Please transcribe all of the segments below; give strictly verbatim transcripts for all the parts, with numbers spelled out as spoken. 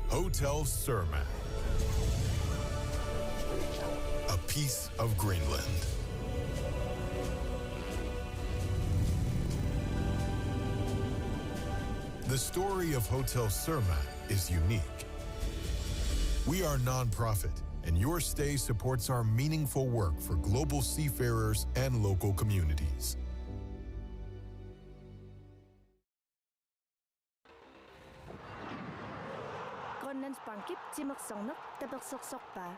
Hotel Surma. A piece of Greenland. The story of Hotel Surma is unique. We are non-profit, and your stay supports our meaningful work for global seafarers and local communities. Grønlandsbankip timersorneq tapersersorpaa.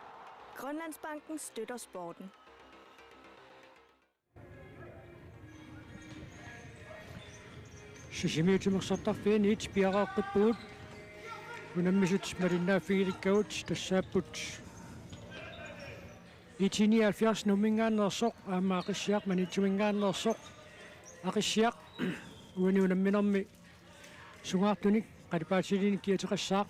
Grønlandsbanken støtter sporten. Sisimiut timersortarfianit piareeqqippugut. Unammisut malinnaaffigilikkagut tassaapput I T nioghalvfjerds Nuumminngaanneersoq aamma Aqissiaq Maniitsuminngaanneersoq. Aqissiaq uani unamminermi sungaartunik qalipaatiliinik kiateqassaaq.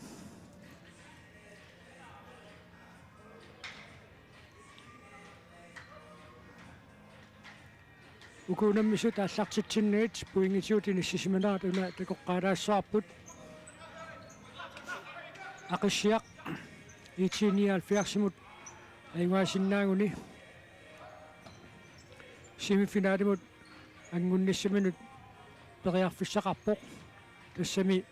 Uku unammisut aallartitsinnagit pointigut inissisimanerat una takoqqaalaassavarput. Aqissiaq I T nioghalvfjerdsimut ajugaasinnaaguni semifinalimut anngunnissaminut periarfissaqarpoq. Tassami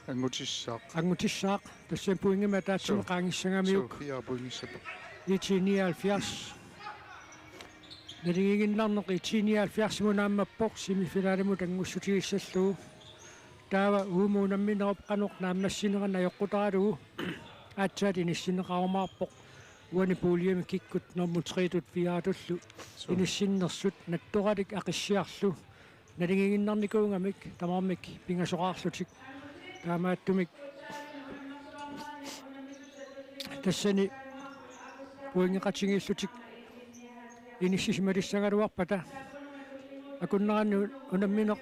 Angutissaaq. Angutissaaq. Tassami pointimik ataatsimi qaangissagamiuk. Suu, fire pointissapput. I T nioghalvfjerds. Naligiinnarneq I T nioghalvfjerdsimut naammappoq semifinalimut anngussutigissallugu. Taava uuma unamminerup qanoq naammassinerani ajoqutaralugu aatsaat inissinneqarumaarpoq. Uani puljemi kikkut nummer tre-tut fire-tullu inissinnersut Nattoralik Aqissiarlu naligiinnarnikuugamik tamarmik pingasoqarlutik. Taamaattumik tassani pointeqatigiillutik inissisimalissaagaluarpata akunneranni unammineq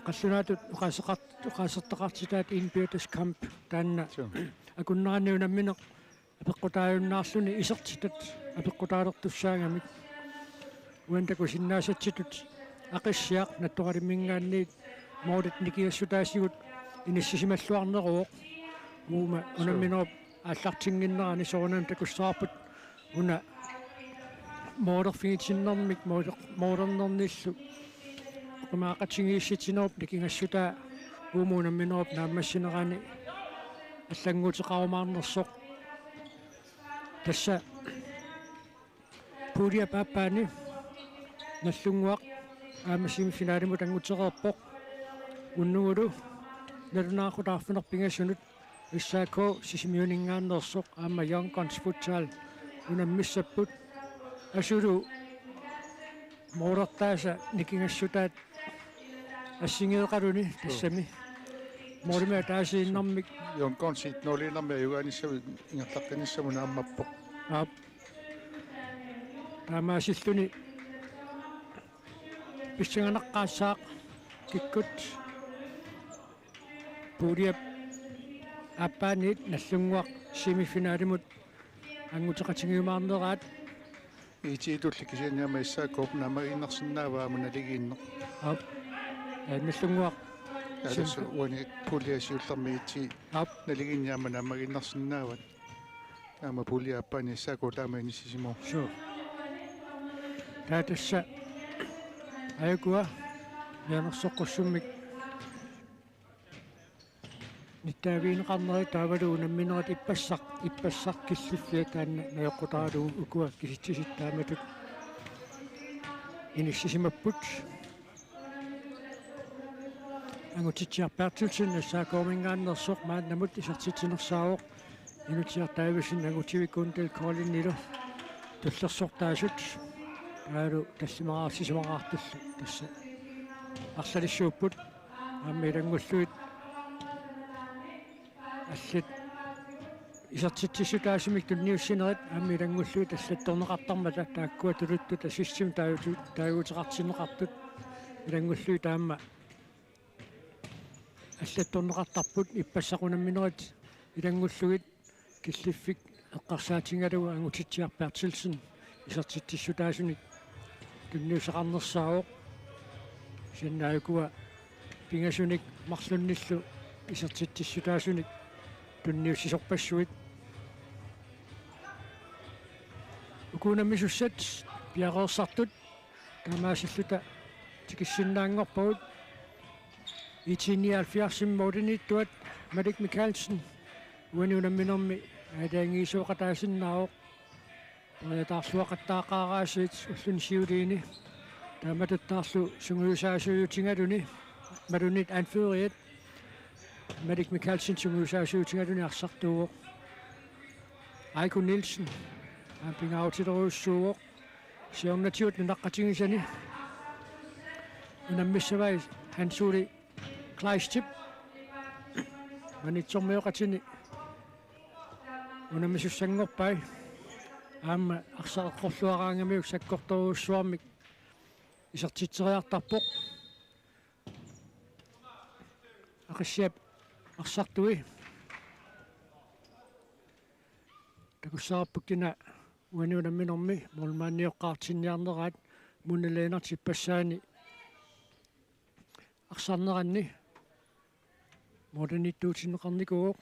qallunaatut oqaaseqart-, oqaasertaqartitaat indbyrdes kamp taanna. Akunneranni unammineq apeqqutaajunnaarluni isertitat apeqqutaalertussaagamik. Uani takusinnaasatsitut Aqissiaq Nattoralimminngaanniit moolit nikingassutaasigut inissisimalluarneruvoq. Uuma unamminerup aallartinnginnerani soorunami takussavarput una moolerfigitinnermik mooler-, moolernermillu oqimaaqatigiissitsinerup nikingassutaa uuma unamminerup naammassinerani allannguuteqarumaarnersoq. Tassa puljep aappaani Nagdlunguaq aamma semifinalimut angutereerpoq. Unnugulu nalunaaqutaq arfineq-pingasunut S A K Sisimiuninngaanneersoq aamma Young Guns Futsal unammissapput. Asulu moolertaasa nikingassutaat assigeeqaluni tassami. Moolimik ataasiinnarmik. Young Gunsit nuliinnarmik ajugaanissamut ingerlaqqinnissamut naammappoq. Aap. Taamaasilluni pissanganaqaassaaq kikkut puljep aappaaniit Nagdlunguaq semifinalimut anguteqatigiumaarneraat. I T-tulli kisianni aamma S A K-p naammagiinnarsinnaavaa aamma naligiinneq. Aap. Ee, Nagdlunguaq. Ja, tassa uani pulje siullermi I T. Aap. Naligiinneq aamma naammagiinnarsinnaavat. Aamma pulje aappaani S A K taama inissisimavoq. Suu. Taava tassa ajukua mianersoqqussummik nittaavigineqarneri taavalu unamminerit ippassaq, ippassaq killiffiat taanna najoqqutaralugu ukua kisitsisit taamatut inissisimapput. Angutitsiaq Berthelsen S A K-minngaanneersoq maannamut isertitsinersaavoq. Inutsiaq Davidsen angutivikkundel Kolinnilu tullersortaasut. Taavalu tallimaqarsisimaqartullu tassa arlalissuupput. Aamma ilanngullugit allat isertitsissutaasumik tunniussinerit aamma ilanngullugit allattorneqartarmata taakkua tuluttut assissimik taaguuteqartinneqartut ilanngullugit aamma allattorneqartarput ippassaq unamminerit ilanngullugit killiffik eqqarsaatigalugu Angutitsiaq Berthelsen isertitsissutaasunik tunniussaqarnersaavoq. Kisianni ukua pingasunik marlunnillu isertitsissutaasunik tunniussisorpassuit. Uku unammisussat piareersartut taamaasilluta tikissinnaanngorpagut. I T nioghalvfjerds-imi målimiittuat Malik Mikaelsen uani unamminermi aalajangiisooqataasinnaavoq. Periataarluaqattaaqaaraasiit ulluni siuliini. Taamatuttaarlu sungiusaasuutigaluni, malunit anføreriat Malik Mikaelsen sungiusaasuutigaluni arsartuuvoq. Aiko Nielsen, aamma pingaarutilerujussuuvoq. Siornatigut nunaqqatigisani unammissavai Hans Ole Kleistip. Maniitsormioqatini unammisussanngorpai. Aamma arsaq eqqorluaraangamiuk sakkortoorujussuarmik isertitseriartarpoq. Aqissiap arsartui takussavarput kina uani unamminermi målmandioqqaartinniarneraat. Munna Lennert ippassaani arsarneranni målimiittuutinneqarnikuuvoq.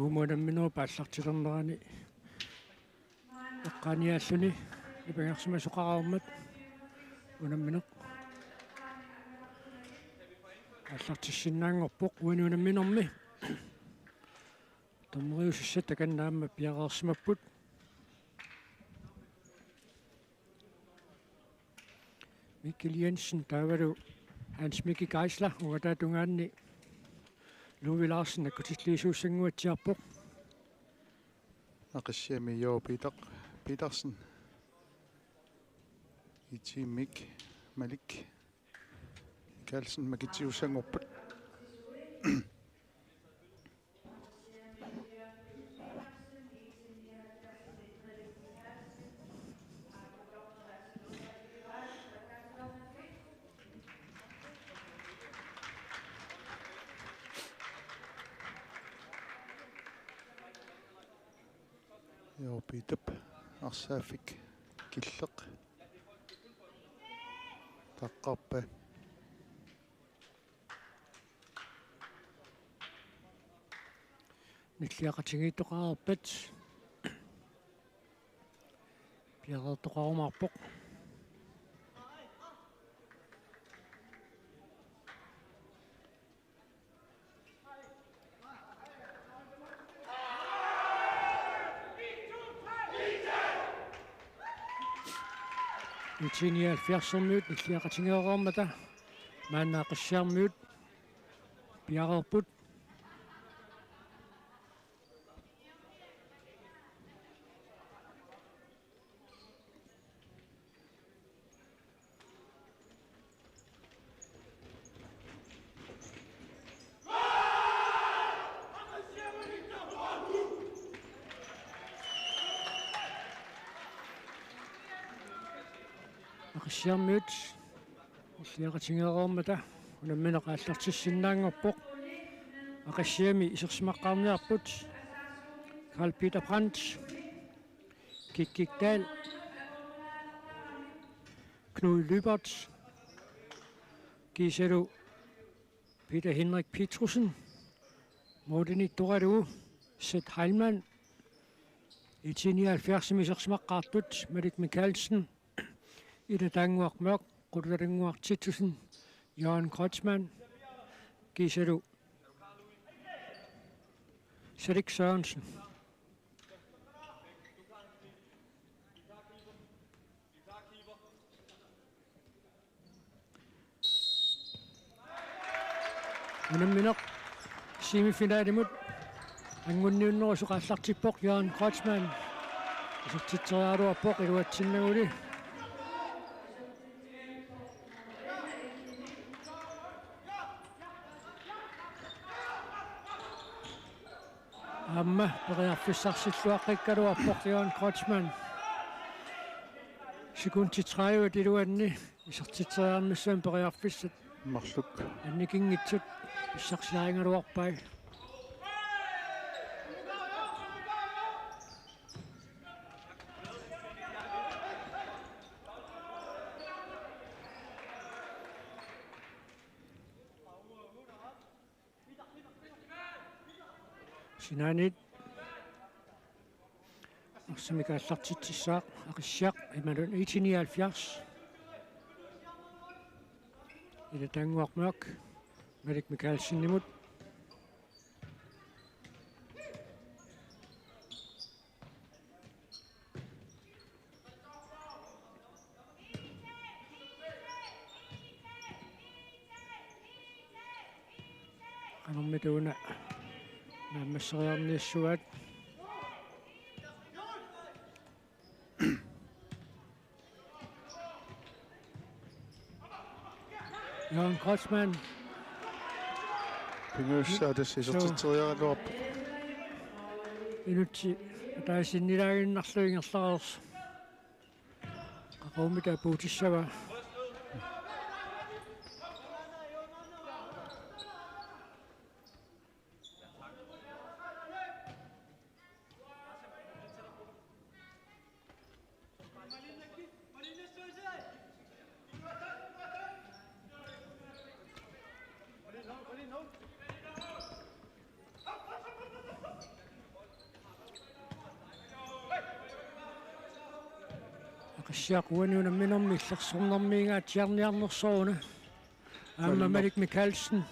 Uuma unamminerup aallartilernerani eqqaaniaalluni nipangersimasoqareermat unammineq aallartissinnaanngorpoq uani unamminermi. Dommeriusussat takanna aamma piareersimapput. Mikkel Jensen taavalu Hans Mikki Geisler, ungataata tungaanni Louis Larsen nakkutilliisuussannguatsiarpoq. Aqissiami Joo Peter Petersen. I T-mik Malik Mikaelsen makitsiussanngorput. Joo Peterip arsaaffik killeq taqqarpa. Nilliaqatigiittoqareerpat piareertoqarumaarpoq. I T nioghalvfjerds-ermiut nilliaqatigeereermata maanna Aqissiarmiut piareerput. Aqissiarmiut nilliaqatigeereermata unammineq aallartissinnaanngorpoq. Aqissiami isersimaqqaarniarput Karl Peter Brandt, Kik Kik Dahl, Knud Lybert, kiisalu Peter Henrik Petrussen, målimiittoralugu Seth Heilmann, I T nioghalvfjerds-imi isersimaqqaartut Malik Mikaelsen, Ida Tannguaq Mørch, Qulutannguaq Titussen, Jørgen Kreutzmann, kiisalu Salik Sørensen. Unammineq semifinalimut angunniunnerusoq aallartippoq Jørgen Kreutzmann. Isertitseriaraluarpoq iluatsinnaguli. Aamma periarfissarsilluaqqikkaluarpoq Jørgen Kreutzmann. Sekundit tredive iluanni isertitseriarnissamut periarfissat. Marluk. Annikinngitsut pissarsiarigaluarpai. Sinaaniit arsamik aallartitsissaaq Aqissiaq imaluunniit I T nioghalvfjerds. Ila Tannguaq Mørch, Malik Mikaelsenimut. Qanormita una naammasseriarniassuaat. Jørgen Kreutzmann. Pingajussaatas isertitseriaraluarpoq. Minutsit ataasiinnilaaginnarlugu ingerlareersoq. Qaqugumitaa puutissavaa. Aqissiaq uani unamminermi illersornermiigaatsiarniarnersoq una. Aamma Malik Mikaelsen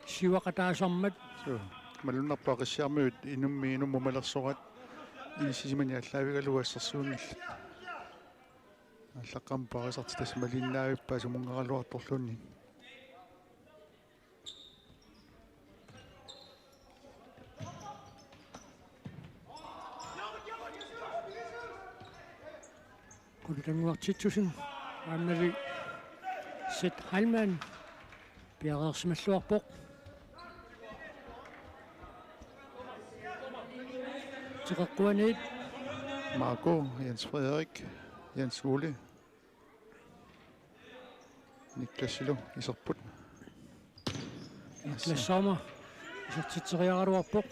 siuaqataasarmat. Suu. Malunnarpoq Aqissiarmiut inummiit inummut malersoraat inisisimaneq aallaavigalugu assersuunngillat. Aallaqqaammut paarisartitassat malinnaavippaa sumunngaaraluartorluunniit. Qulutannguaq Titussen, aammalu Seth Heilmann, piareersimalluarpoq. Teqeqquaniit. Marco, Jens Frederik, Jens Ole. Niklasilu iserput. Niklas Sommer isertitseriaraluarpoq.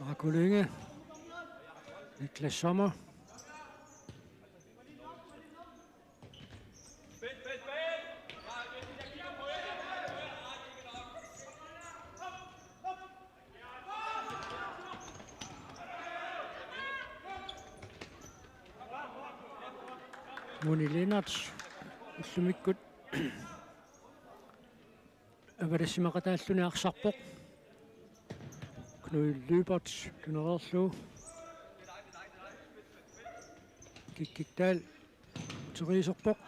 Marco Lynge. Niklas Sommer. Muni Lennert ullumikkut avalassimaqataalluni arsarpoq. Knud Lyberth tunereerlugu. Kikkik Dahl uteriiserpoq.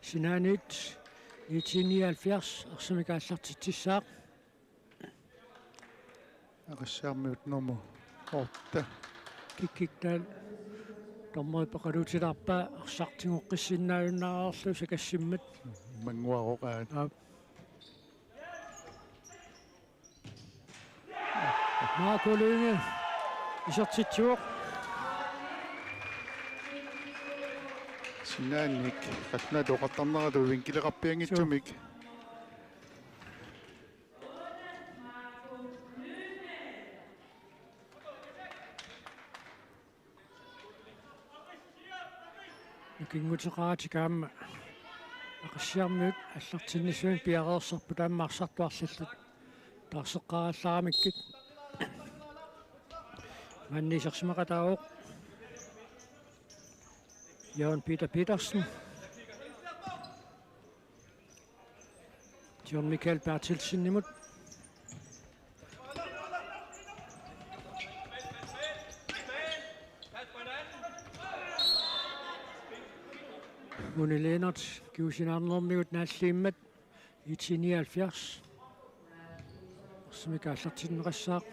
Sinaaniit I T nioghalvfjerds arsamik aallartitsissaaq. Aqissiarmiut nummer otte. Kikkik Dahl dommeri peqaluutilaarpaa arsaq tigoqqissinnaajunnaarlugu sakassimmat. Mannguaroqaat. Aap. Marco Lynge isertitsivoq. Sinaannik qallunaatut oqartarneratut vinkileqarpianngitsumik. Nukinguteqaratik aamma Aqissiarmiut aallartinnissamik piareersarput, aamma arsartuarlillit taarseqqaarallaramikkit. Maanna isersimaqataavoq Jørgen Peter Petersen. John Michael Berthelsenimut. Muni Lennert, kingusinnerunermigut naalliimmat, I T nioghalvfjerds. Arsamik aallartinneqassaaq.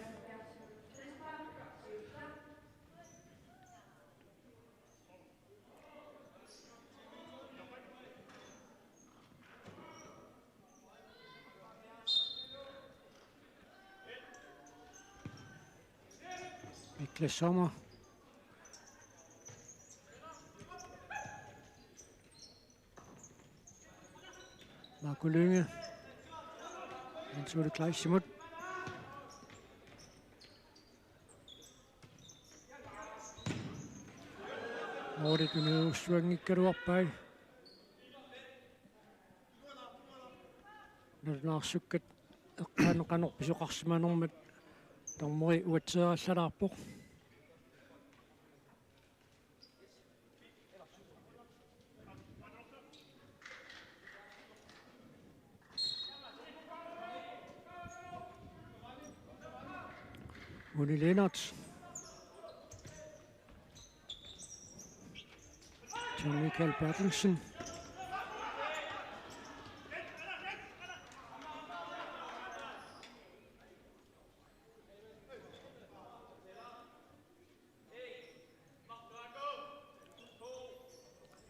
Niklas Sommer. Marco Lynge. Jens Ole Kleisimut. Målit uniussuanngikkaluarpai. Nalunaarsukkat eqqaanut qanoq pisoqarsimanermat dommeri uatseerallalaarpoq. Muni Lennert. John Michael Berthelsen.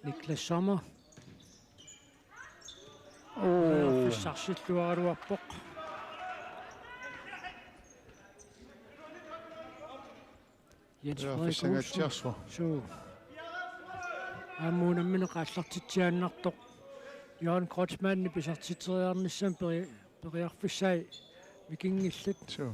Niklas Sommer. Periarfissarsilluaraluarpoq. Jens Frederik Olsen. Periarfissangaatsiarsuaq. Suu. Aamma unammineq aallartitsiaannartoq. Jørgen Kreutzmannip isertitseriarnissami peri-, periarfissai mikinngillat. Suu.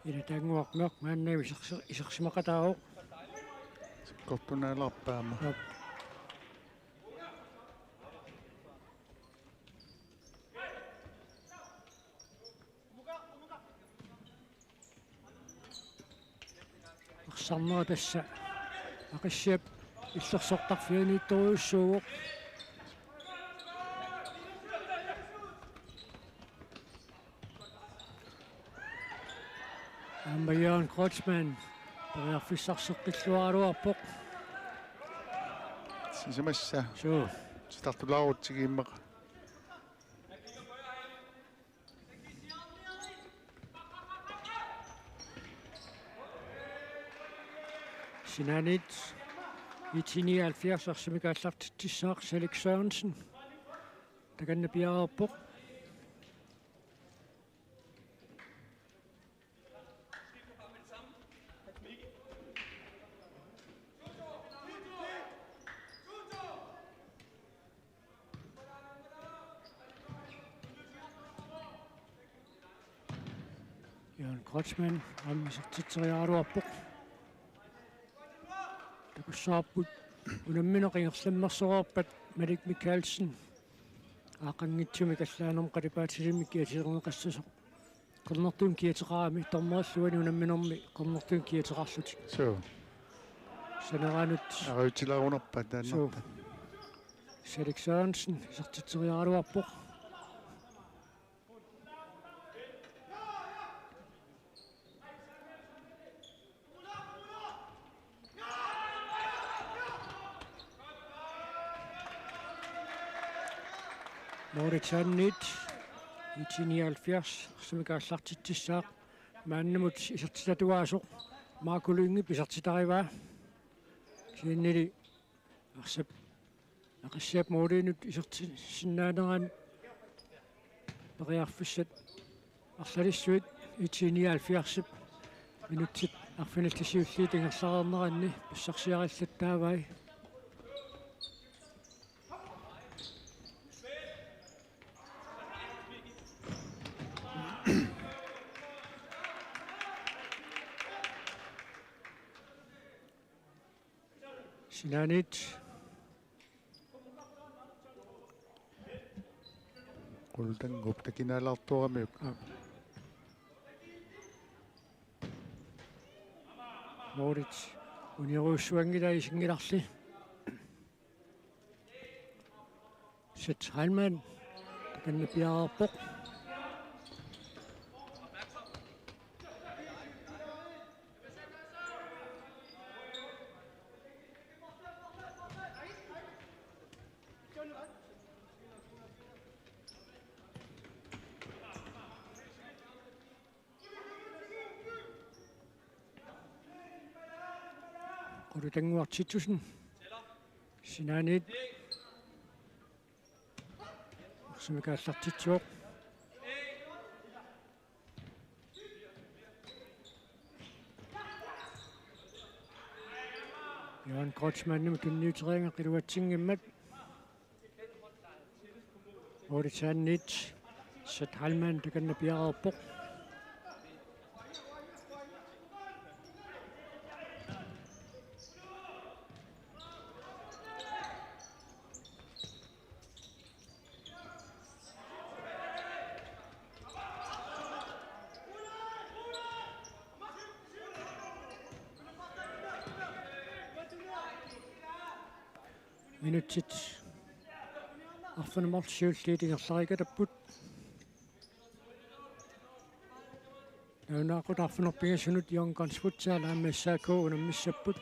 Ila Tannguaq maanna isersi-, isersimaqataavoq. Sakkortunaalaarpaama. Aap. Arsarnera tassa Aqissiap illersortarfianiittorujussuuvoq. Aamma Jørgen Kreutzmann periarfissarseqqilluaraluarpoq. Sisamassa. Suu. Sitartulaarutsigimmaqa. Sinaaniit I T nioghalvfjerds arsamik aallartitsissaaq Salik Sørensen. Takanna piareerpoq. Jørgen Kreutzmann aamma isertitseriaraluarpoq. Takussavarput unammineq ingerlammersoreerpat Malik Mikaelsen aaqqanngitsumik allaanermut qalipaatilimmik kiatilerneqassasoq. Qernertuumik kiateqarami, dommerillu uani unamminermi qernertuumik kiateqarlutik. Suu. Saneraanut. Aruutilaarunarpaat taanna. Suu. Salik Sørensen isertitseriaraluarpoq. Målitsaanniit I T nioghalvfjerds arsamik aallartitsissaaq maannamut isertitatuaasoq Marco Lynge isertitarivaa. Kisiannili arsap Aqissiap måliinut isertissinnaanerani periarfissat arlalissuit. IT nioghalvfjerdsip minutsit arfinillit siulliit ingerlareerneranni pissarsiarillattaavai. Sinaaniit. Qulutannguup takinaalaartuaramiuk. Aap. Målit uniorujussuanngilai isinngilarli. Seth Heilmann takanna piareerpoq. Qulutannguaq Titussen. Sinaaniit. Arsamik aallartitsivoq. Johan Kreutzmannimut tunniuteriarlugit iluatsinngimmat. Målip saaniit Seth Heilmann takanna piareerpoq. Minutsit arfineq-marluk siulliit ingerlareerput. Nalunaaqutaq arfineq-pingasunut Young Guns Futsal aamma S A K unammissapput.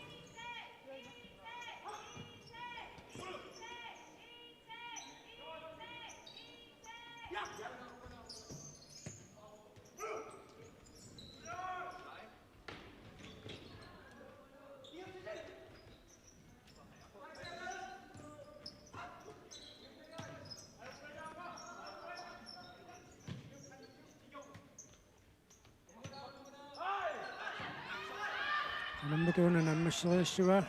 Unammitunut naammasseriassavaa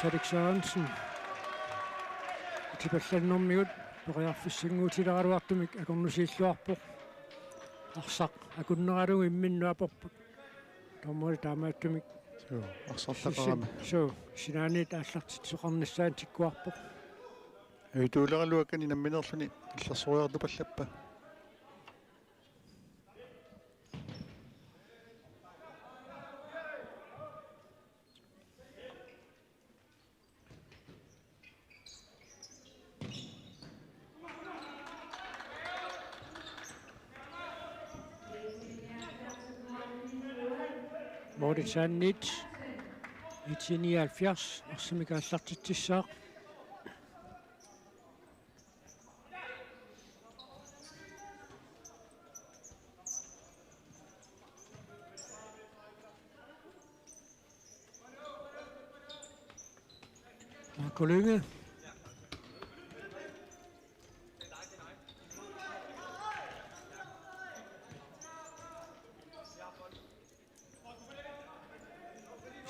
Salik Sørensen. Atipallannermigut periarfissannguutileraluartumik akornusiilluarpoq. Arsaq akunneralugu imminnut aporput. Dommeri taamaattumik. Suu, arsartaqarami. Suu, sinaaniit aallartitsisoqarnissaanut tikkuarpoq. Ajutuleraluakkani nammineerluni illersoriartupallappa. Målip saaniit IT nioghalvfjerds arsamik aallartitsissaaq. Marco Lynge.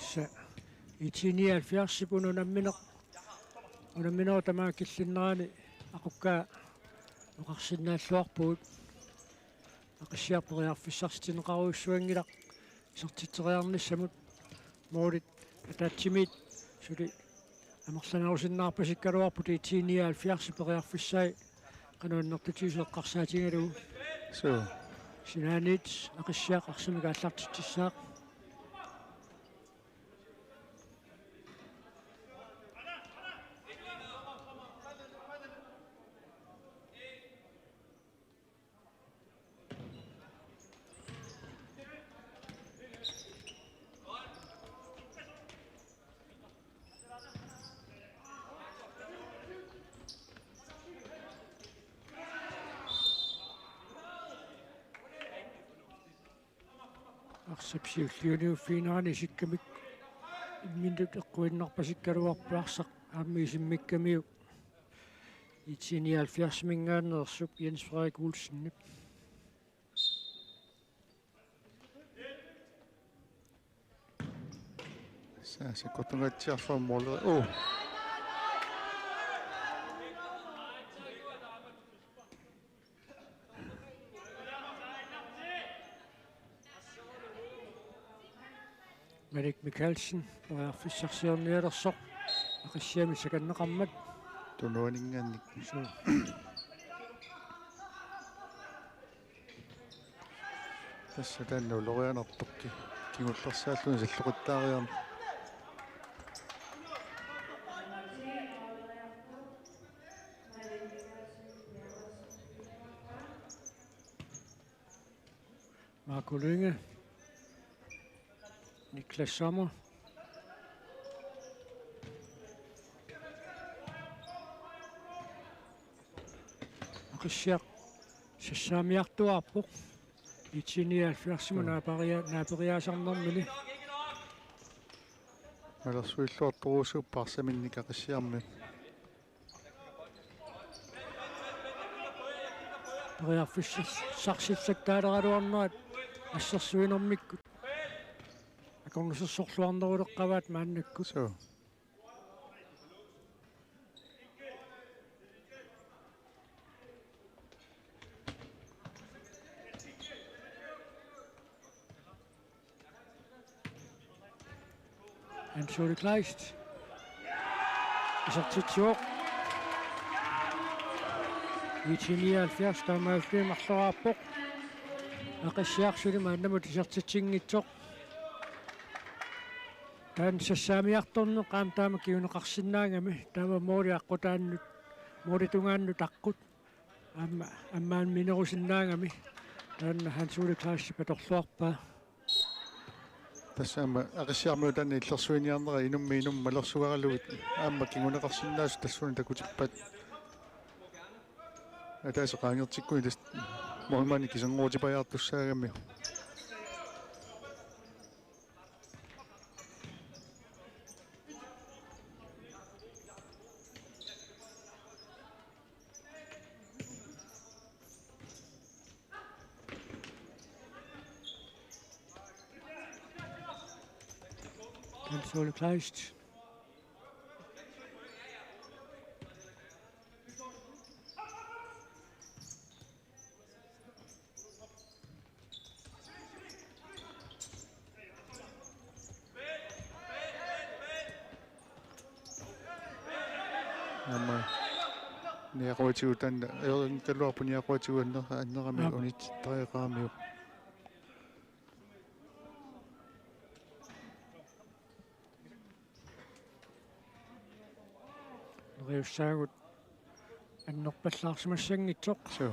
Sa-, IT nioghalvfjerdsip unammineq. Unamminerup tamaat killinnerani aqukkaa oqarsinnaalluarpugut. Aqissiaq periarfissarsitinneqarujussuanngilaq isertitseriarnissamut. Målit ataatsimiit suli amerlanerusinnaarpasikkaluarput IT nioghalvfjerds periarfissai qanoq annertutigisoq eqqarsaatigalugu. Suu. Sinaaniit Aqissiaq arsamik aallartitsissaaq. Arsap siulliuniuffiginerani isikkamik imminnut eqquinnarpasikkaluarpoq arsaq aamma isimmikkamiuk. I T nioghalvfjerdsiminngaanneersup Jens Frederik Olsenip. Sa-, sakkortungaatsiarsuarmut. Oh. Malik Mikaelsen, periarfissarsiornialersoq, Aqissiami sakanneqarmat. Tunuaninngaanniit. Suu. Tassa taanna ulorianartoq kingullersaalluni salloqittaariarmat. Marco Lynge. Niklas Sommer. Aqissiaq sassaamiartuaarpoq. I T nioghalvfjerdsimi. Mm. Naaperia-, naaperiaasarnermini. Malersuilluartorujussuupput arsaminnik Aqissiarmiut. Periarfissarsissattaaleqaluarnerat assersuinermikkut akornusersorluarneruleqqavaat maannakkut. Suu. Hans Ole Kleist. Isertitsivoq. I T nioghalvfjerds taamaalilluni marloraarpoq. Aqissiaq suli maannamut isertitsinngitsoq. Taanna sassaamiartorneq aamma taama kinguneqarsinnaagami, taama mooli aqqutaannut, moolitungaannut aqqut. Aamma, aamma minerusinnaagami. Taanna Hans Ole Kleistip atorluarpaa. Tassa aamma Aqissiarmiut taanna illersuiniarnera inummiit inummut malersugaralugit aamma kinguneqarsinnaasut tassuuna takutippaat. Ataaseq qaangertikkuni tassa målmandi kiserngorutipajaartussaagami. Hans Ole Kleist. Aamma niaquatigut taanna ajorinngikkagaluarpoq niaquatigut anner-, annerami. Aap. Unitsittariaqaramiuk. Neriussaagut annerpallaarsimassanngitsoq. Suu.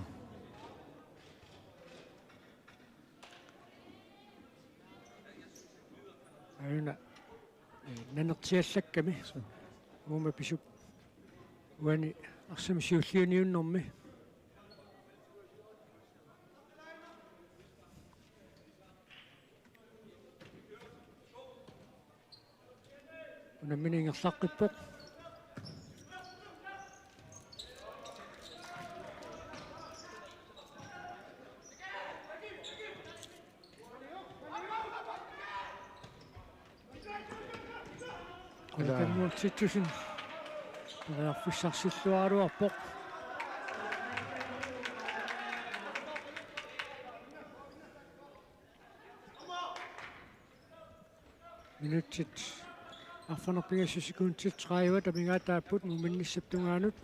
Aajuna, eh, nanertiallakkami. Suu. Uuma pisup uani arsamik siulliuniunnermi. Unammineq ingerlaqqippoq. Ila. Qulakannguutsitsusin periarfissarsilluaraluarpoq. Minutsit arfineq-pingasut sekundit tredive amigaataapput muminnissap tungaanut.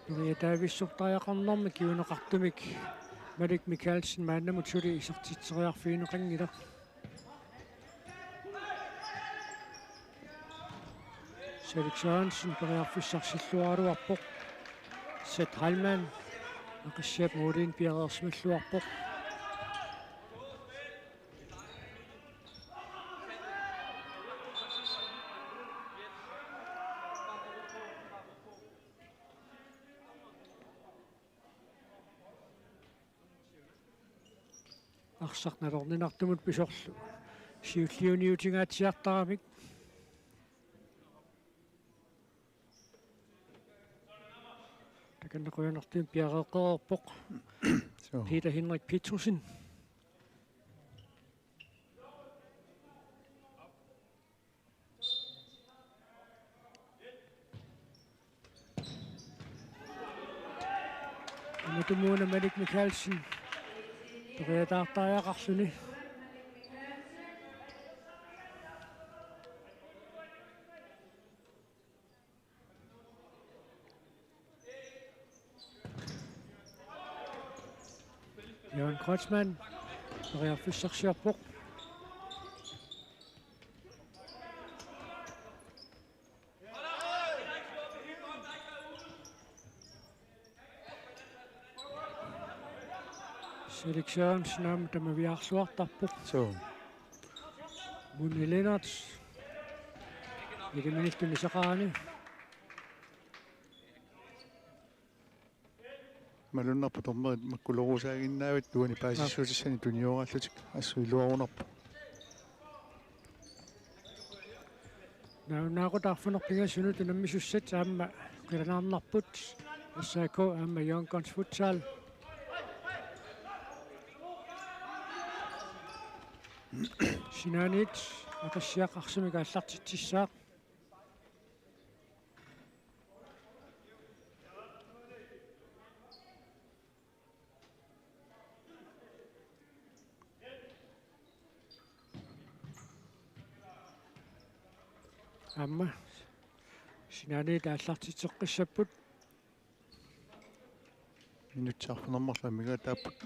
Periataavissortariaqarnermi kinguneqartumik Malik Mikaelsen maannamut suli isertitseriarfigineqanngilaq. Felix Sørensen periarfissarsilluaraluarpoq. Seth Heilmann Aqissiap målinik piareersimalluarpoq. Arsaq nalorninartumut pisorlu siulliuniutingaatsiartaramik. Takanna qujanartumik piareeqqereerpoq. Suu. Peter Henrik Petrussen. Aamma tumuuna Malik Mikaelsen periataartariaqarluni. Jørgen Kreutzmann periarfissarsiorpoq. Felix Jørgensen aamma tamaviaarluartarpoq. Suu. Muni Lennert. Ilaminnittunisaqaani. Malunnarpoq dommerit makkuloruusaaginnaavat uani paasissutissanik tunioraallutik, assut iluarunarpoq. Nalunaaqutaq arfineq-pingasunut unammisussat aamma qilanaarnarput S A K aamma Young Guns Futsal. Sinaaniit Aqissiaq arsamik aallartitsissaaq. Aamma sinaaniit aallartitseqqissapput. Minutsit arfineq-marluk amigaataapput.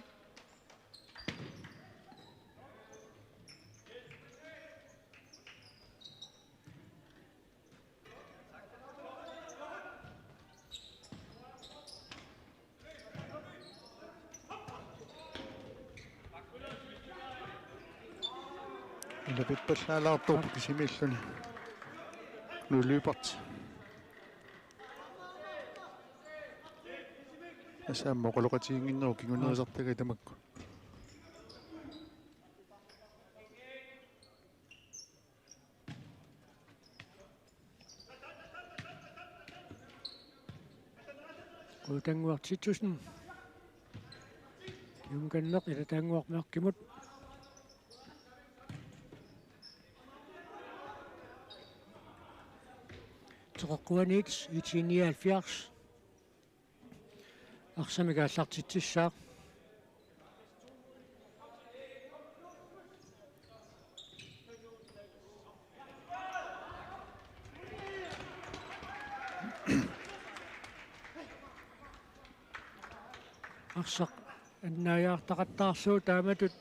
Ilapippallaalaartuupput kisimiilluni. Knud Lyberth. Tassa aamma oqaloqatiginnginneruvoq kingunerisartagaat tamakku. Qujanaq Titussen. Kiumkanneq Ilataannguaq Mørkimut. Teqeqquaniit I T nioghalvfjerds. Arsamik aallartitsissaaq. Arsaq annaajaartaqattaarlugu taamatut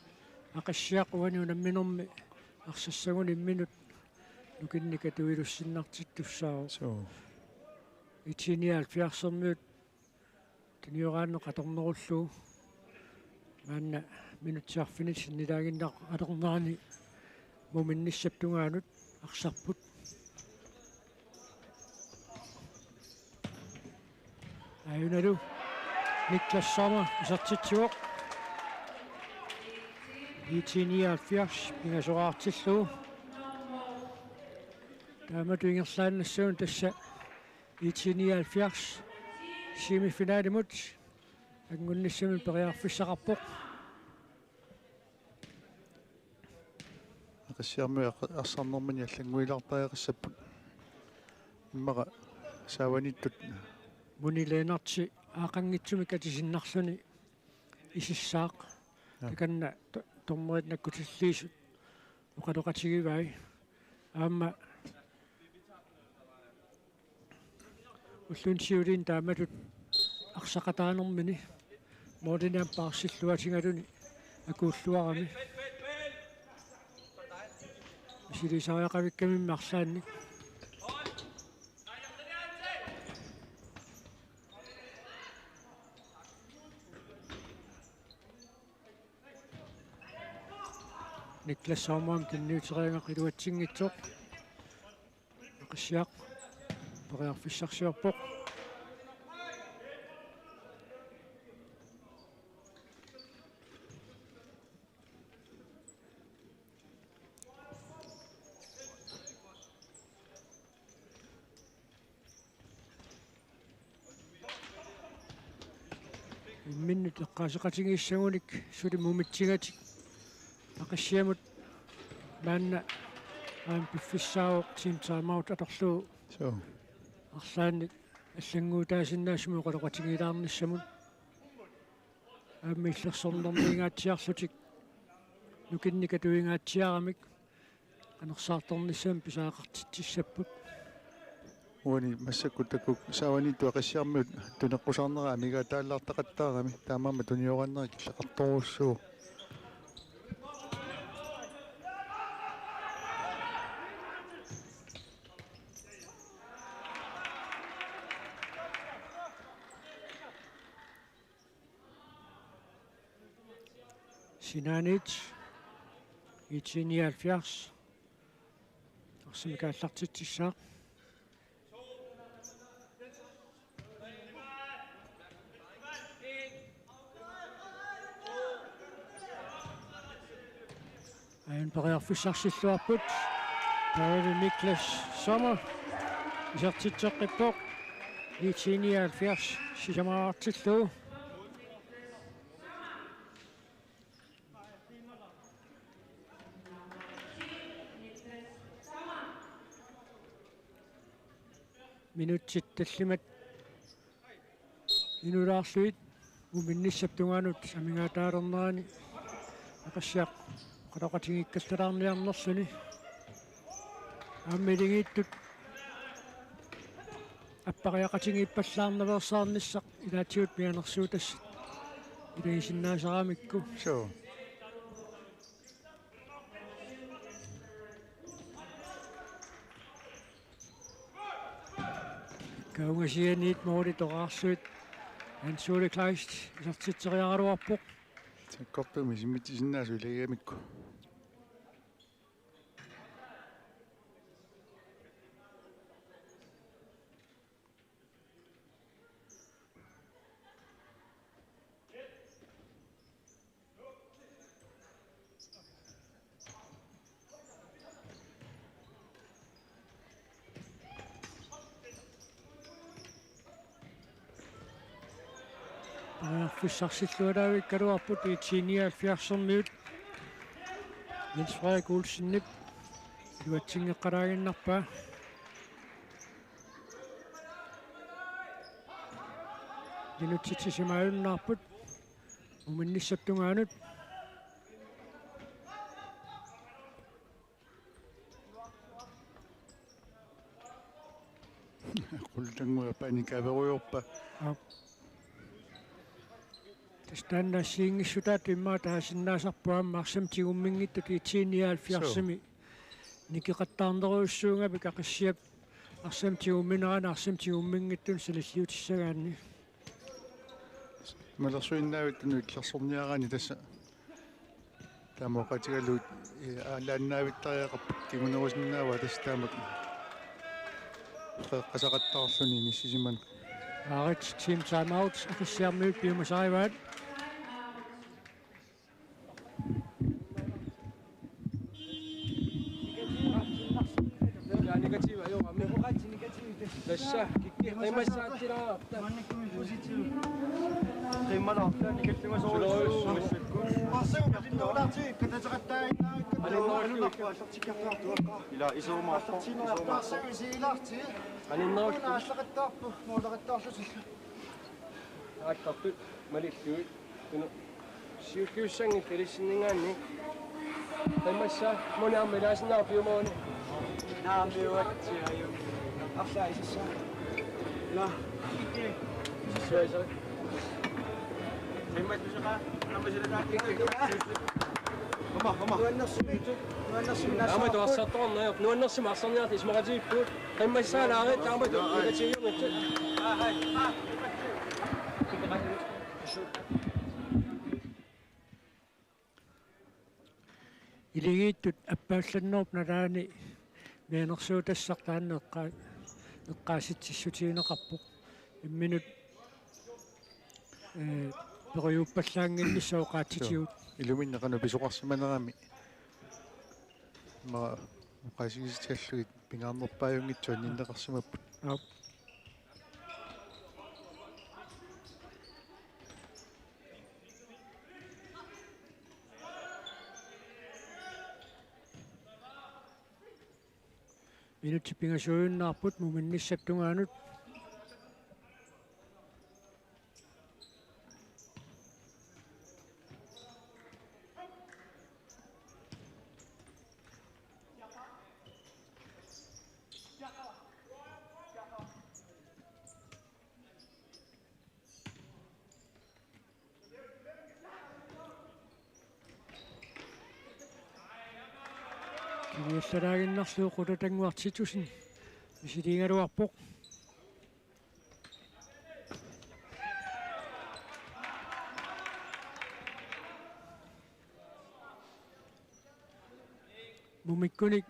Aqissiaq uani unamminermi arsassaguni imminut nukinnik atuilussinnartittussaavoq. Suu. I T nioghalvfjerdsermiut tunioraanneq atornerullugu. Maanna minutsit arfinit sinnilaaginnarnerani muminnissap tungaanut arsarput. Ajunalu Niklas Sommer isertitsivoq. I T nioghalvfjerds pingasoraartillugu. Taamatut ingerlaannassagunarpoq tassa I T nioghalvfjerds semifinalimut angunnissamut periarfissaqarpoq. Aqissiarmiut arsarnermini allannguilaartariaqassapput. Immaqa saavaniittut. Muni Lennert aaqqanngitsumik atisinnarluni isissaaq. Ja. Takanna do-, dommerit nakkutilliisut oqaloqatigivai. Aamma ulluni siulini taamatut arsaqataanermini målini aamma paarsilluatigaluni akuulluarami. Misiliisariaqavikkamimmi arlaannik. Niklas Sommer tunniuteriaraq iluatsinngitsoq. Aqissiaq periarfissarsiorpoq. Imminnut eqqaaseqatigiissagunik suli mumitsigatik Aqissiamut maanna aamma piffissaavoq, team timeout atorlugu. Suu. Arlaannik allannguutaasinnaasumik oqaloqatigiilaarnissamut. Aamma illersornermiingaatsiarlutik nukinnik atuingaatsiaramik qanersaartornissamik pisariaqartitsissapput. Uani massakkut taakku saavaniittut Aqissiarmiut tuneqqusaarnerat amigaataalaartaqattaarami, taamaammat tuniorannera killeqartorujussuuvoq. Sinaaniit I T nioghalvfjerds arsamik aallartitsissaaq. Aajuna periarfissarsilluarput. Pauli Niklas Sommer isertitseqqippoq. I T nioghalvfjerds sisamaraartillugu. Minutsit tallimat inulaarlugit muminnissap tungaanut amigaataalernerani Aqissiaq oqaloqatigiikkallalaarniarnerluni. Aamma Iligiittut appariaqatigiippallaarnaveersaarnissaq ilaatigut mianersuutassat ilagisinnaasaramikku. Suu. Kaungasianiit måli toqqaarsuit Hans Ole Kleist isertitseriaraluarpoq. Sakkortuumik isimmitsisinnaasoq ilagigamikku. Periarfissarsilluaraavikkaluarput I T nioghalvfjerdsermiut. Jens Frederik Olsenip iluatsinngeqqalaaginnarpaa. Minutsit sisamajunnaarput muminnissap tungaanut. Qullannguaq paanikaaverujoorpaa. Aap. Tassa taanna assigiinngissutaat immaqa taasinnaasarpoq aamma arsamik tigumminngitsut I T nioghalvfjerdsimi. Suu. Nikeqattaarnerujussuugami Aqissiap arsamik tigumminerani arsamik tigumminngitsunut sanilliutissagaanni. Malersuinnaavittunut illersorniaraanni tassa. Taama oqaatigalugu, eh, aalaannaavittariaqarput kingunerusinnaavaa tassa taamak. Qeqqasaqattaarluni inissisimaneq. Aarit team timeout Aqissiarmiut piumasarivaat. Ilaa, negativ, ajoramik. Tassa, kikki, qiimmassaatsilaarta. Qiimmalarta, nikallimasorujussumik. Ilaa, isuumaarpoq, isuumaarpoq. Aninnerullu. Aallartut, malillugit. Tunu. Siulliussanngillat ilissinninngaanniit. Qiimmassaa, muni aamma ilaasinnaavat piumagunik. Naammiuat, siaju. Arlaa isassaa. Naa. Isassaa. Qiimmat tusaqa, aamma sila taakku. Mama, mama. Nuannersuit, nuannersuit. Aamma tuassartoqarneq, nuannersuit arsarniartut isumaqatigiipput. Qiimmassaa Laarit, aamma tu-, negativiunngitsut. Aa, hai. Aa. Iligiittut appaallannerup nalaani mianersuutassaq taanna eqqa-, eqqaasitsissutigineqarpoq. Imminut, ee, periuppallaannginnissaq oqaatsitigut. Joo. Iluminni qanoq pisoqarsimanerami. Ma oqaasigissallugit pingaarnerpaajunngitsoq anninneqarsimapput. Aap. Minutsit pingasuujunnaarput muminnissap tungaanut. Kiviallalaaginnarlugu Qulutannguaq Titussen misiliigaluarpoq. Mumikkunik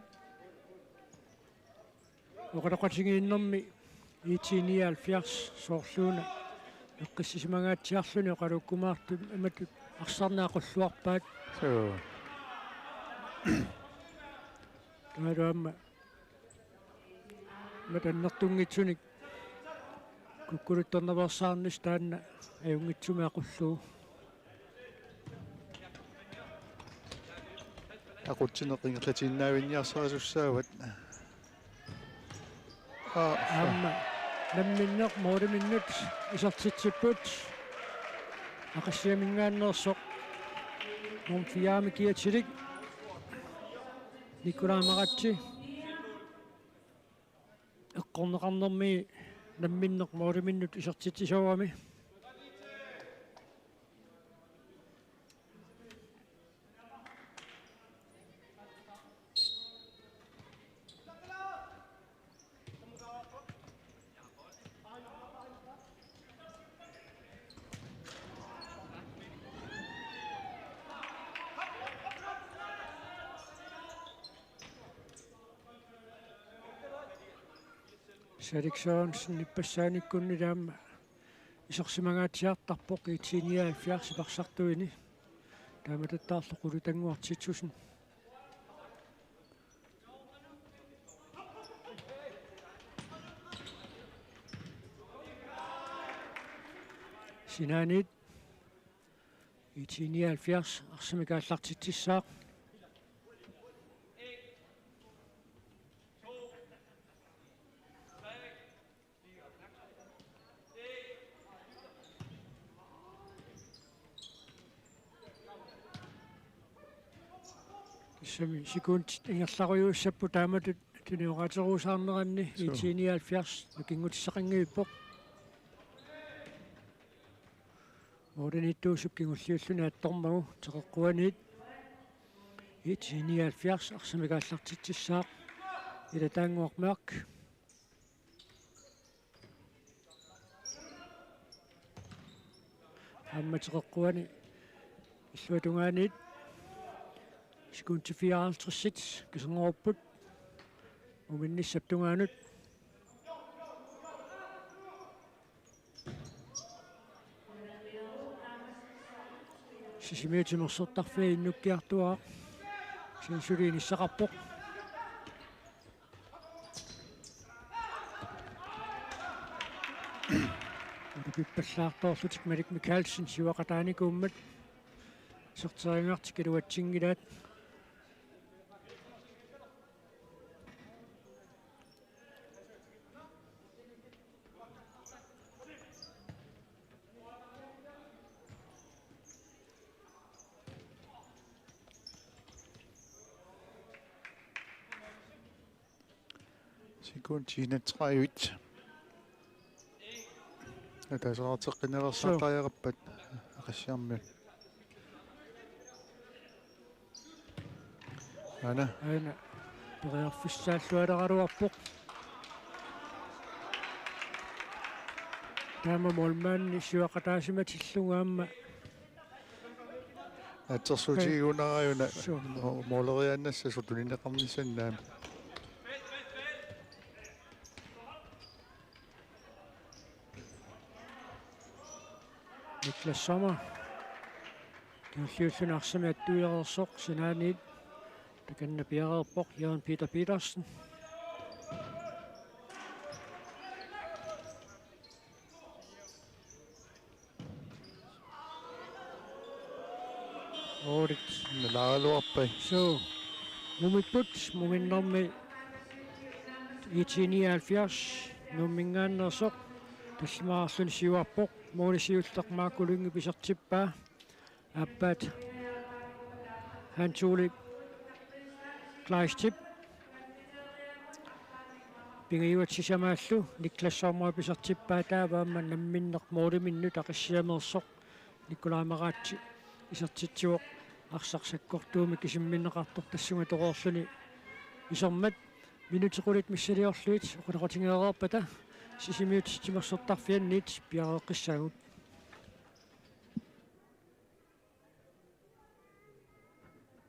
oqaloqatigiinnermi IT nioghalvfjerds soorluuna eqqissisimangaatsiarluni oqalukkumaartut amatut arsarneq aqulluarpaat. Suu. Taavalu aamma matannertunngitsunik kukkuluttornaveersaarnissaq taanna ajunngitsumik aqullugu. Aqutsineq ingerlatiinnaavinniarsarisussaavat. Aa. Aamma namminneq måliminnut isertitsipput. Aqissiaminngaanneersoq nummer fire-mi kiatilik Nikolaj Maratse. Eqqorneqarnermi namminneq måliminnut isertitsisoorami. Salik Sørensen ippassaanikkut aamma isersimangaatsiartarpoq IT nioghalvfjerds iparsartuini. Taamatuttaarlu Qulutannguaq Titussen. Sinaaniit IT nioghalvfjerds arsamik aallartitsissaaq. Tassami sekundit ingerlarujuussapput taamatut tunioraateruusaarneranni. Suu. IT nioghalvfjerds nukinngutissaqanngivippoq. Målimiittuusup kingulliulluni attormagu teqeqquaniit IT nioghalvfjerds arsamik aallartitsissaaq Ilataannguaq Mørch. Aamma teqeqquani illuatungaaniit sekundit fireoghalvtreds kasangorupput muminnissap tungaanut. Sisimiut timersortarfiat innukkiartuaat. Kisianni suli inissaqarpoq. Ulapippallaartoorlutik Malik Mikaelsen siuaqataanikuummat. Iserteriagartik iluatsinngilaat. Sekundit enogtredive. Ataasiartoqqinnaveersaartariaqarpat Aqissiarmiut. Aana. Aana. Periarfissaallualeraluarpoq. Taama målmandi siuaqataasimatillugu aamma. Atsersuutigigunarajuna. Suu. Mo-, måleriaannassasoq tunineqarnissaanut aamma. Niklas Sommer. Kingulliulluni arsami attuiareersoq sinaaniit takanna piareerpoq Jørgen Peter Petersen. Oorit. Nalaaraluarpai. Suu. Mumipput, muminnermi I T nioghalvfjerds Nuumminngaanneersoq tallimaarluni siuarpoq, måli siulleq Marco Lynge isertippaa, aappaat Hans Ole Kleistip. Pingajuat sisamaallu Niklas Sommer isertippaa, taava aamma namminneq måliminnut Aqissiameersoq Nikolai Maratse isertitsivoq, arsaq sakkortuumik isimminneqartoq tassunga toreerluni isermat. Minutsit qulit missiliorlugit oqaloqatigeereerpata Sisimiut timersortarfianniit piareeqqissaagut.